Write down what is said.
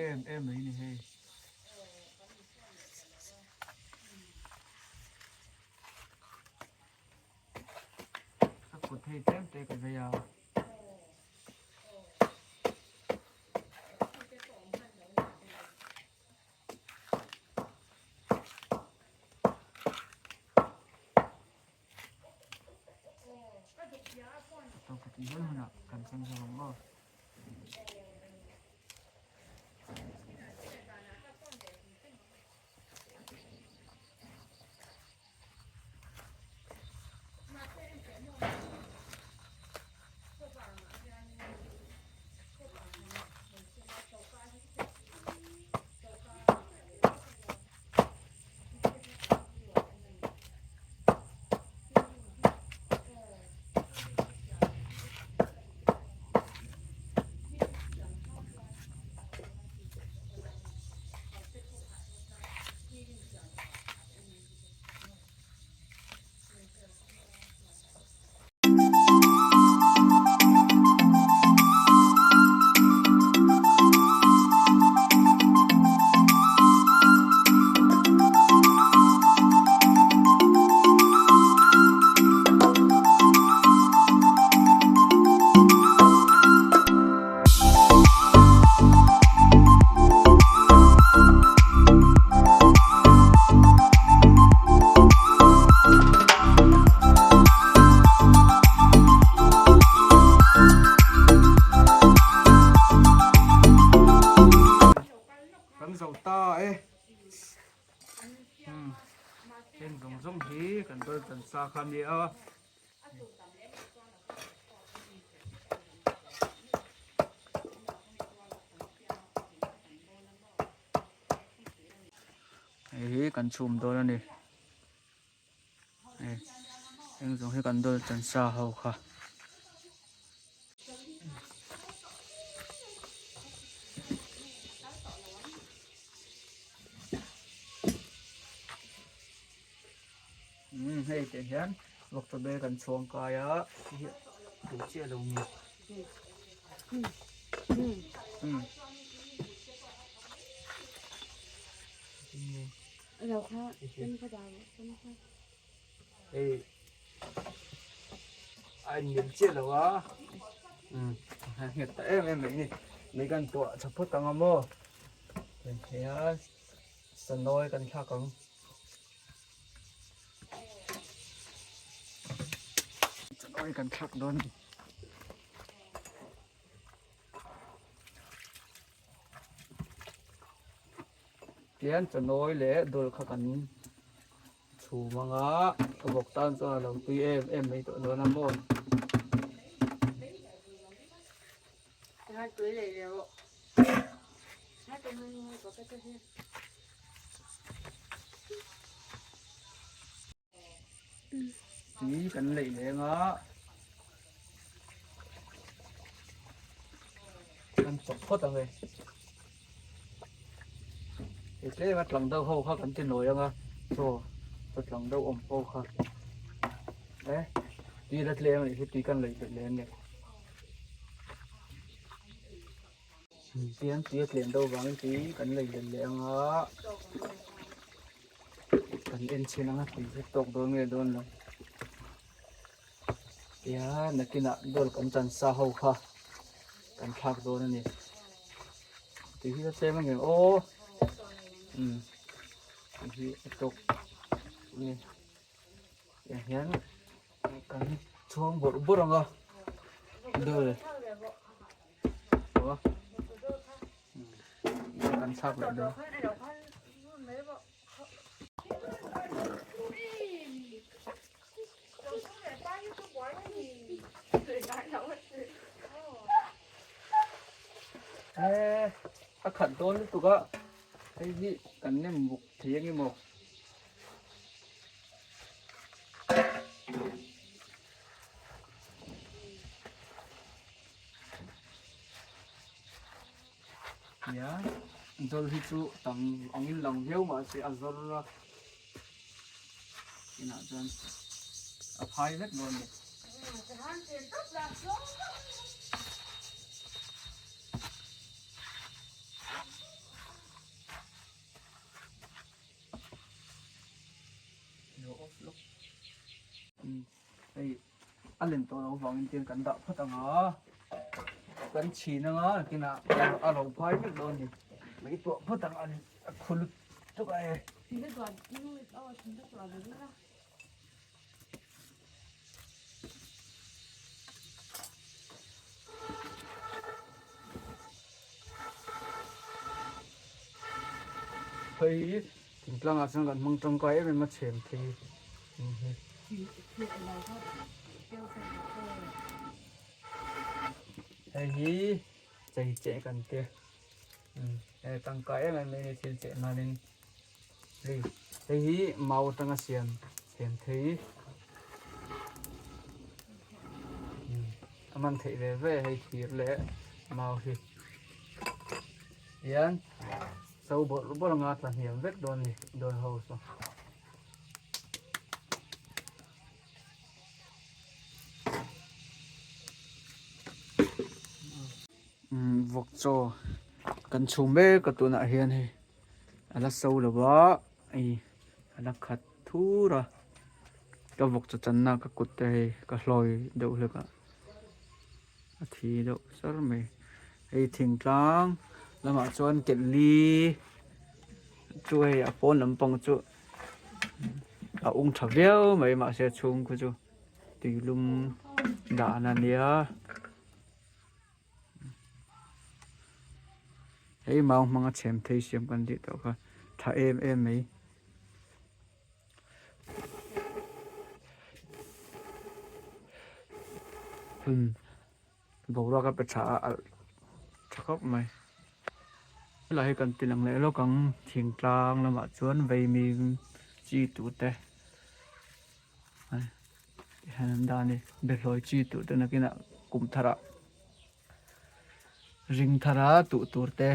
em em mai ni hei. Ka kut hei tlem te ka vei a. Kan chang zo ang aw. Kan zo ta e. Heng zawng zawng hi kan dawn tan sa kha a ni a. Hei hi kan chhum dawn a ni hei heng zawng hi kan dawl chan sa ho kha. Umm hei tah hian vawkchaw bel kan chhuang kai a hei hi tui chiah lo mi umm hei a inmil chiah lo a umm a nghet ta em em mai ni mai kan tuah tha phawt ang a maw hei a sanawi kan thlak ang. Chawi kan thlak dawn ni. Tian chanawi leh dul kha kan chhum anga ka bawk tan chuan a lo tui em em mai tawh dawn a maw. Tui kan leih leng a kan chawk phawt ang e hei tlem a tlang deuh ho kha kan ti nawi ang a chaw chaw tlang deuh awm ho kha e tui la tlem a nih hi tui kan leih belh leh a ni. Tihian tui a tlem deuh vangin tui kan lei belh leh ang a kan en chhin ang a tui hi tawk dawn nge dawn lo tihian nakinah dawl kan chan sa ho kha kan thlak dawn a ni tui hi a tlem ang em aw umm tui hi a tawk a ni tiang hian kan chhuang bawrh bawrh ang a dawl. Kan chhak leh dawn. He a khat dawn lutuk a hei hi kan nem buk thei ang emaw. Nia dawl hi chu tam angin lang viau mahse a zawr a inah chuan a phai vek dawn a ni. Hei a len tawh loh vangin tian kan dah phawt ang a, kan chhin ang a nakinah a ro phai vek dawn a ni. Mei tuah phawt ang a ni a khu lutuk a e. Hei thingtlangah chuan kan hmang tangkai em em a chhem thei hi. Hei hi chei cheh kan tia hei tangkai em em mai a ni thil cheh nanin hei hei hi mau atanga siam chhem thei a man theih ve ve hei thir leh mau hi hian so bawrh bawrh anga tla hniam vek dawn a ni dawn ho saw. Vawk chaw kan chhum mek a tunah hian hei a la so lo va hei a la khat thur a ka vawk chaw channa ka kut te hei ka hlawi deuh hlek a a thi deuh sar mai hei thingtlang lamah chuan kelli chu hei a pawn lampang chu. A ung tha viau mai mahse a chhung khu chu tuilum dahna a nia hei mau hmanga chhem thei siam kan tih tawh kha tha em em mai. Boruak a pe tha a alh tha khawp mai. Helai hi kan ti lang leh lawk ang thingtlang lamah chuan vaimim chi tur te tihian an dah a ni behlawi chi tur te nakinah kum tharah ring thara tuh tur te.